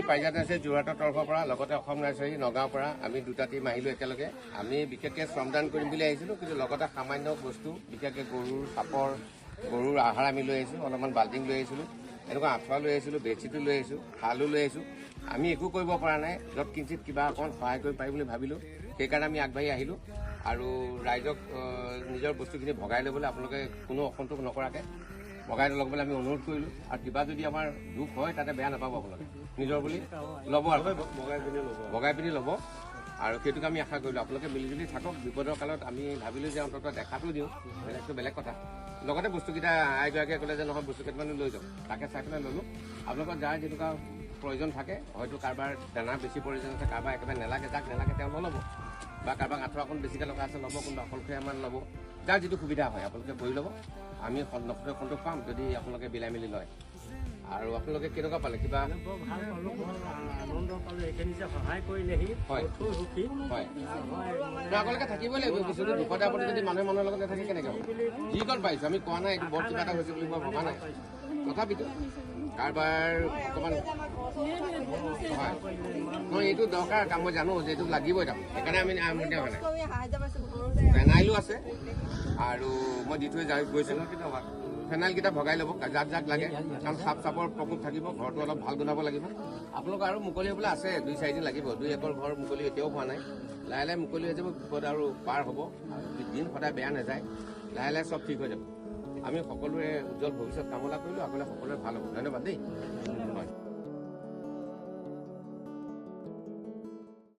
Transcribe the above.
পাৰিজাত nursery যোৰহাটৰ তৰফৰ পৰা, লগতে অসম নাৰ্চাৰী নগাঁৱৰ পৰা আমি দুটা টীম আহিলোঁ একেলগে। আমি বিশেষকৈ শ্ৰমদান কৰিম বুলি আহিছিলোঁ, কিন্তু লগতে সামান্য বস্তু, বিশেষকৈ গৰুৰ চাপৰ, গৰুৰ আহাৰ আমি লৈ আহিছোঁ, অলপমান বাল্টিং লৈ আহিছিলোঁ, এনেকুৱা আঁঠুৱা লৈ আহিছিলোঁ, বেডশ্বীটো লৈ আহিছোঁ, শালো লৈ আহিছোঁ। আমি একো কৰিব পৰা নাই, য'ত কিঞ্চিত কিবা অকণ সহায় কৰিব পাৰিম বুলি ভাবিলোঁ, সেইকাৰণে আমি আগবাঢ়ি আহিলোঁ। আৰু ৰাইজক নিজৰ বস্তুখিনি ভগাই ল'বলৈ আপোনালোকে কোনো অসন্তোষ নকৰাকৈ ভগাই ল'বলৈ আমি অনুৰোধ কৰিলোঁ। আৰু কিবা যদি আমাৰ দুখ হয় তাতে বেয়া নাপাব, আপোনালোকে নিজৰ বুলি ল'ব আৰু ভগাই পিনি ল'ব, আৰু সেইটোকে আমি আশা কৰিলোঁ। আপোনালোকে মিলিজুলি থাকক। বিপদৰ কালত আমি ভাবিলোঁ যে অন্ততঃ দেখাটো দিওঁ, বেলেগটো বেলেগ কথা। লগতে বস্তুকেইটা আইগৰাকীয়ে ক'লে যে নহয় বস্তু কেইটামানো লৈ যাওক, তাকে চাই পেলাই ল'লোঁ। আপোনালোকৰ যাৰ যেনেকুৱা প্ৰয়োজন থাকে, হয়তো কাৰোবাৰ দানা বেছি প্ৰয়োজন আছে, কাৰোবাৰ একেবাৰে নেলাগে, যাক নেলাগে তেওঁ নল'ব, বা কাৰোবাক আঁঠুৱা অকণ বেছিকৈ লগা আছে ল'ব, কোনোবা অকলশৰীয়ামান ল'ব, যাৰ যিটো সুবিধা হয় আপোনালোকে বহি ল'ব। আমি সন্তোষ পাম যদি আপোনালোকে মিলাই মেলি লয়। আৰু আপোনালোকে কেনেকুৱা পালে? কিবা হয় হয়, আপোনালোকে থাকিবই লাগিব, কিছুমান বিপদে আপদে যদি মানুহে মানুহৰ লগত নাথাকে কেনেকৈ হ'ব? যিকণ পাৰিছোঁ আমি কোৱা নাই এইটো বৰ কিবা এটা হৈছে বুলি মই ভবা নাই, তথাপিতো কাৰোবাৰ অকণমান হয় নহয় এইটো দৰকাৰ কাম, মই জানো যে এইটো লাগিবই তাৰমানে, সেইকাৰণে আমি আৰম্ভ দিয়া হোৱা নাই। ফেনাইলো আছে আৰু মই দি থৈ গৈছোঁ, ফেনাইলকেইটা ভগাই ল'ব যাক যাক লাগে, কাৰণ সাপ চাপৰ প্ৰকোপ থাকিব, ঘৰটো অলপ ভাল বনাব লাগিব। আপোনালোকৰ আৰু মুকলি হ'বলৈ আছে, 2-4 দিন লাগিব, 2 একৰ ঘৰ মুকলি এতিয়াও হোৱা নাই, লাহে লাহে মুকলি হৈ যাব, বিপদ আৰু পাৰ হ'ব, দিন সদায় বেয়া নাযায়, লাহে লাহে চব ঠিক হৈ যাব। আমি সকলোৰে উজ্জ্বল ভৱিষ্যত কামনা কৰিলোঁ, আগলৈ সকলোৰে ভাল হ'ব। ধন্যবাদ দেই। হয়।